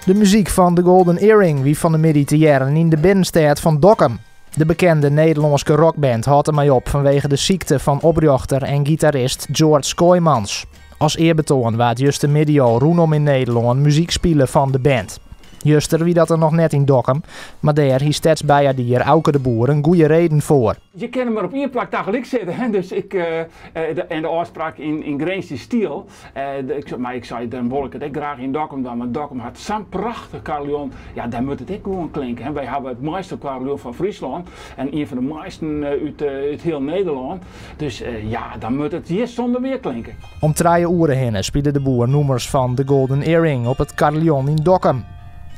De muzyk fan The Golden Earring wie fan 'e middei te hearren yn de binnenstêd fan Dokkum. De bekende Nederlânske rockband hâldt dermei op fanwege de sykte fan oprjochter en gitarist George Kooymans. As earbetoan waard justermiddei al rûnom yn Nederlân muzyk spile fan de band. Juster wie dat der noch net yn Dokkum, mar dêr hie stedsbeiaardier Auke de Boer in goede reden foar. Je kinne mar op ien plak tagelyk sitte, hè, dus ik, en de ôfspraak yn Grins dy stiel. Mar ik sei, dan wol ik it ek graach yn Dokkum dwaan, want Dokkum hat sa'n prachtich kariljon. Ja, dêr moat it ek gewoan klinke. Hè. Wy hawwe it moaiste kariljon fan Fryslân en ien fan de moaisten út hiel Nederlân. Dus ja, dan moat it hjir sûnder mear klinke. Om trije oere hinne spile de Boer nûmers fan The Golden Earring op it kariljon yn Dokkum.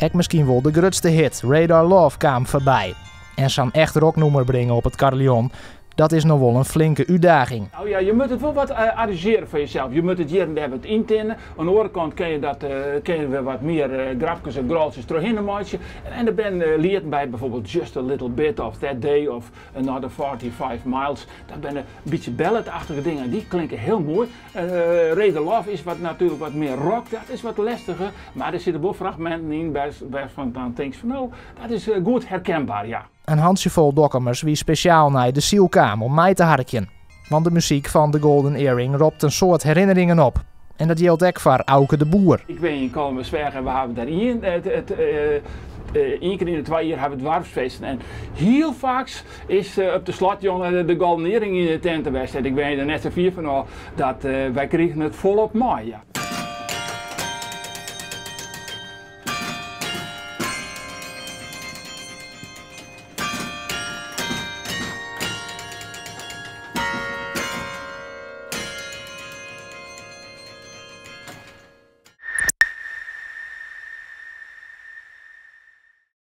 Ek miskien wol de grutste hit, Radar Love, kaam foarby. En sa'n echt rocknûmer bringe op it kariljon, dat is noch wol in flinke útdaging. Nou ja, je moatte it wol wat arrangearje foar jesels. Je moatte it hjir en dêr wat yntinne. Oan de oare kant kinne je dat, kinne je wer wat mear grapkes en groltsjes trochhinne meitsje. En der binne lieten by, byfoarbyld Just a Little Bit of That Day of Another 45 Miles. Dat binne in bytsje balladachtige dingen. Dy klinke hiel moai. Radar Love is wat, natuerlik wat mear rock, dat is wat lestiger. Mar der sitte wol fragminten yn wêrfan't dan tinkst fan no, dat is goed herkenbaar, ja. In hantsjefol Dokkumers wie spesjaal nei de Syl kaam om mei te harkjen. Want de muzyk fan The Golden Earring ropt in soad herinneringen op. En dat jildt ek foar Auke de Boer. Ik wenje yn Kollumersweach en we hawwe dêr ien, it, ien kear yn de twa jier hawwe we doarpsfeesten. En hiel faaks is op de slotjûn de Golden Earring yn de tinte west. En ik wenje der net sa fier fan ôf, dat wy krigen it folop mei, ja.